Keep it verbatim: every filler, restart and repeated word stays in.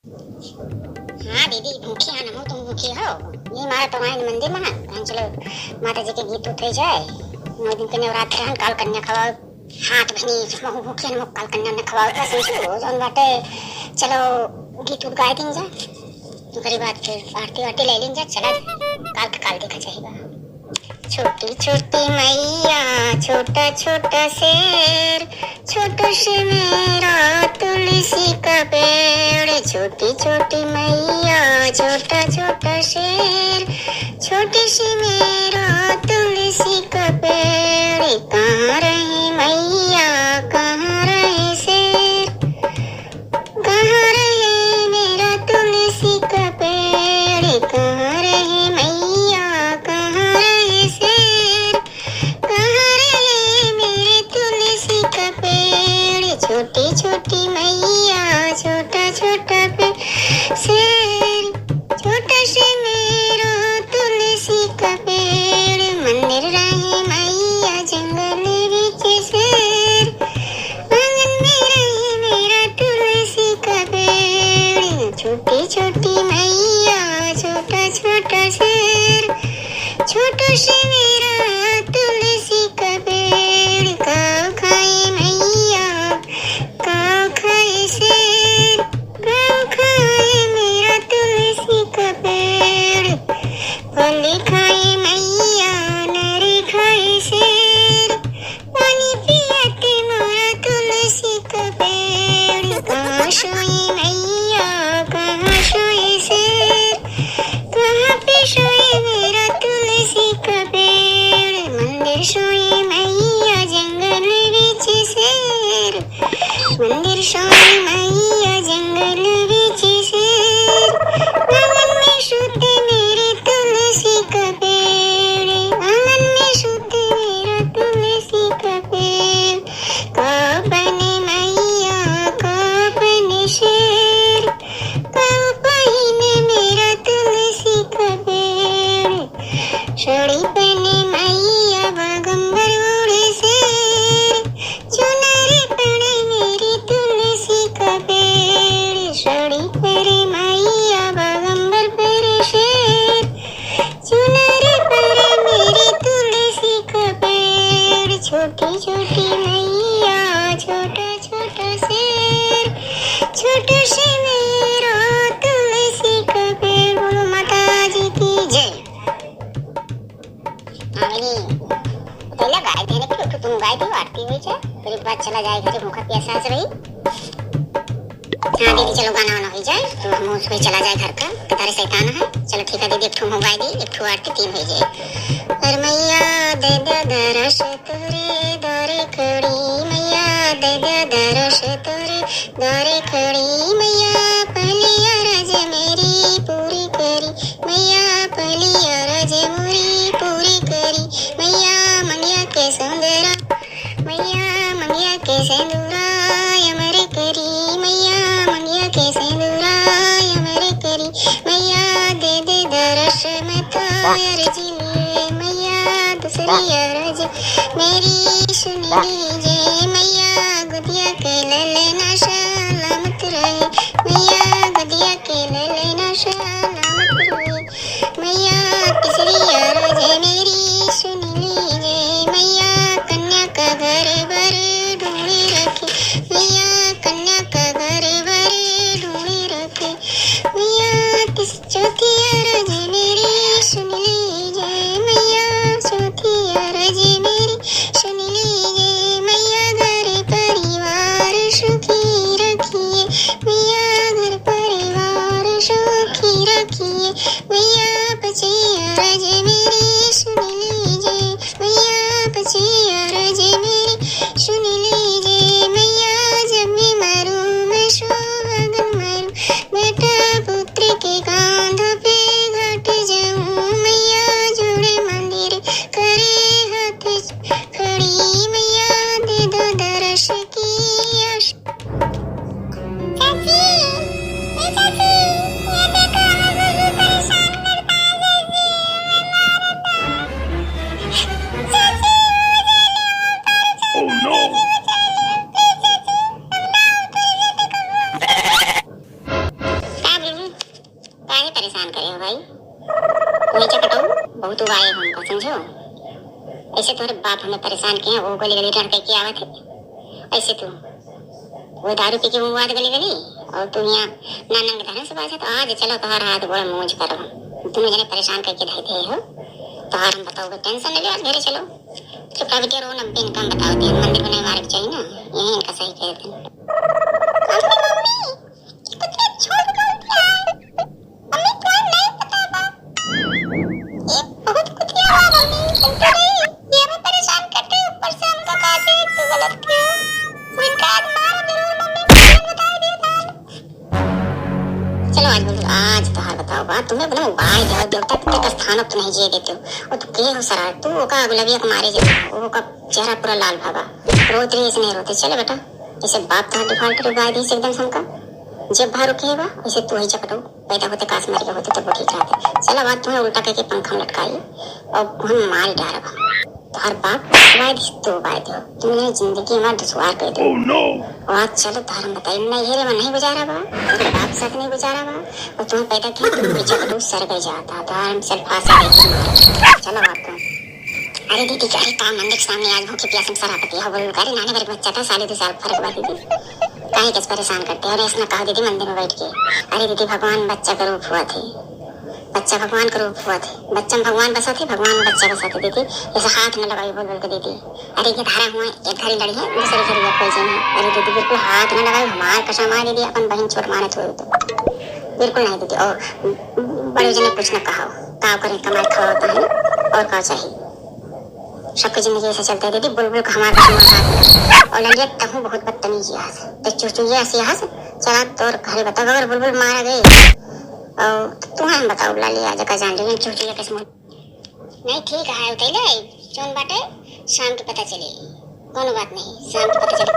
हाँ दीदी, भूखी है ना, तुम भूखी हो? ये हमारा तो वहीं मंदिर में है, कहीं चलो माता जी के गीत उत हो जाए। नौ दिन के नवरात्र रहन, काल कन्या खवाओ, हाथ बनी, महू भूखी है ना, काल कन्या ने खवाओ, बस यही हो, जौन बाटे, चलो गीत उत गाए दिन जा, ओकरी बाद फिर आरती वारती ले लीन जा, चला काल के काल देखा जाएगा। छोटी छोटी मैया, छोटा छोटा शेर, छोटे से मेरा तुलसी का पेड़। छोटी छोटी मैया, छोटा छोटा शेर, छोटे से मेरा तुलसी का पेड़। कहाँ रही मैया, कहाँ रही शेर? कहाँ रहे मेरा तुलसी का पेड़? कहाँ रहे मैया, कहाँ रहे शेर? कहाँ रहे मेरे तुलसी का पेड़? छोटी छोटी मैया, छोटा छोटा पे-, शेर, छोटा से मेरा तुलसी का पेड़। मंदिर रहे मैया, जंगल बीच शेर। आंगन में रहे मेरा तुलसी का पेड़। छोटी छोटी मैया, छोटा छोटा शेर, छोटा से मेरा तुलसी का पेड़। काव खाए मैया, काव खाए शेर, काव खाए मेरा तुलसी का पेड़। फल खाए मैया, नर खाए शेर, पानी पियाते मोरा तुलसी का पेड़। कहाँ सोई मैया, कहाँ सोई शेर, कहाँ पे सोई मेरा तुलसी का पेड़? मंदिर सोई मैया, जंगल बीच शेर। मंदिर सोई मैया, जंगल बीच शेर। आंगन में सोते मेरे तुलसी का पेड़। आंगन में सोते मेरा तुलसी का पेड़। काव बने मैया, काव बने शेर, काव पहिने मेरा तुलसी का पेड़। साड़ी पहने मैया, बागंबर ओढ़े शेर, चुनरी पहने मेरी तुलसी का पेड़। साड़ी पहने मैया, बागंबर पहने शेर, चुनरी पहने मेरी तुलसी का पेड़। छोटी छोटी मैया, छोटा छोटा शेर, छोटे से मेरा तुलसी का पेड़। बोलो माता जी की जय। हाँ, नहीं, पहले गाय देने की, तो तुम गाय दी, आरती हुई जाए, फिर एक बार चला जाए घरे, भूखा प्यासा से रही। हाँ दीदी, चलो गाना वाना हो जाए, तो हम उसमें चला जाए घर का, कतारे शैतान है। चलो ठीक है दीदी, एक ठो हम गाय दी, एक ठो आरती, तीन हो जाए। अरे मैया दे दे दरस तोरे द्वारे खड़ी, मैया दे दे दरस तोरे द्वारे खड़ी, मैया पहली अरज मेरी पूरी करी, मैया पहली अरज मोरी पूरी करी, मैया मंगिया के सेंदूरा, मैया मंगिया के सेंदूरा अमर करी, मैया मंगिया के सेंदूरा अमर करी, मैया दे दे दरस में तो अर्जी लिए, मैया दूसरी अर्ज मेरी सुन लीजे, मैया गोदिया के ललना सलामत रहे, मैया गोदिया के ललना सलामत रहे। मैया तीसरी अर्ज मेरी सुन लीजे, मैया कन्या का घर बर ढूंढे रखे, मैया कन्या का घर बर ढूंढे रखे। मैया तीस-, चौथी अर्ज मेरी सुन लीजे, मैया चौथी अर्ज मेरी सुन लीजे, मैया घर परिवार सुखी रखिए, मैया घर परिवार सुखी रखिए। मैया पची अरज मेरी सुन लीजे, मैया पची अरज मेरी सुन लीजे। मैया जब मैं मरूं, मैं सुहागन मरूं, बेटा पुत्र के कांधों पे घट जाऊं। मैया जोड़े मंदिर करे हाथ खड़ी, मैया दे दो दरस की आश- चाची, ए चाची, ये देखो, हमार बुढ़ी परेशान काहे परेशान करे हो भाई? वही चपटऊ, बहुत उबाए हो हमका, समझो? ऐसे तोहरे बाप हमें परेशान किए हैं, वो गली गली रड़ करके आवत है। ऐसे तू वो दारू पी के मुँह गली गली, और तू यहाँ ना नंग धरन से बात है, तो आज चलो तोहार हाथ गोड़ मूंज करो। तुम जने परेशान करके धर दे हो, तोहार हम बताओ, टेंशन ले लो, आज घरे चलो। चुपका बिटिया रो, नब्बे इनका हम बताओ दिया, मंदिर बनाए मारे के चाहिए ना, यही इनका सही कह देते हैं। अम्मी, मम्मी, ये कुतिया छोड़ के गलती है। मम्मी, तुहार नहीं पता बा। ये बहुत कुतिया बा मम्मी, सुनते रही। ये हमें परेशान करते, ऊपर से हमका कहा दे, तू गलत किया। इनका आज मार जरूर मम्मी, मम्मी बता दे था। चलो आज बोलो, आज तोहार बताओ बात, तुम्हें बोला उबाय देव, देवता के तक स्थान तो नहीं जिए देते हो। और तू के हो सरार, तू ओका गुलाबिया के मारे जाते हो, ओका चेहरा पूरा लाल भागा, रोत रही ऐसे नहीं रोते। चलो बेटा, जैसे बाप तोहार default उबाय दी एकदम से हमका, जब भर रुके बा, वैसे तू ही चपटो। पैदा होते काश मर गए होते तब वो ठीक रहते। चला बात तुम्हें उल्टा करके पंखा में लटकाई और हम मार डारब। तोहार बाप उबाय दिस, तू उबाय दियो। तुमने जिंदगी हमार दुश्वार कर दी। Oh no! और आज चलो तोहार हम बताई, नैहरे में नहीं गुजारा बा, तेरे बाप साथ नहीं गुजारा बा, और तुम्हें पैदा किया तुम पीछे कटू सर गए जाता, तोहार हम चल फांसी दे के मार। चलो बात तुम। अरे दीदी, अरे का मंदिर के सामने आज भूखे प्यासे में सरापति है, बोल, अरे नाने भर के बच्चा था, साले दो साल फर्क बा दीदी। काहे के परेशान करते हो? अरे ऐसा कहो दीदी मंदिर में बैठ के, अरे दीदी भगवान बच्चा का रूप हुआ थे, बच्चा भगवान का रूप हुआ थे, बच्चा में भगवान बसा थे, भगवान में बच्चा बसा थे दीदी। ऐसा हाथ न लगाई बोल बोल के दीदी। अरे ये धारा हुआ एक घड़ी लड़ी है, दूसरी घड़ी है कोई जन है। अरे दीदी बिल्कुल हाथ न लगाई, हमार कसम है दीदी, अपन बहन छोट मानत हुए तो बिल्कुल नहीं दीदी। और बड़े जने कुछ न कहो, का करें, कमाई खावा होता है और का चाहिए। सबके जिंदगी ऐसे चलते है दीदी, बुलबुल का हमारा कुछ मजाक नहीं। और ललिया तहूँ बहुत बदतमीजी हस, ते चुचुइया सी हस, चला तोर घरे बताओ, अगर बुलबुल मारा गए और तुम्हें हम बताओ ललिया जगह जान ली चुचुइया किस मुँह। नहीं ठीक है, उतैले जौन बाटे शाम के पता चले, कोनो बात नहीं, शाम के पता चले।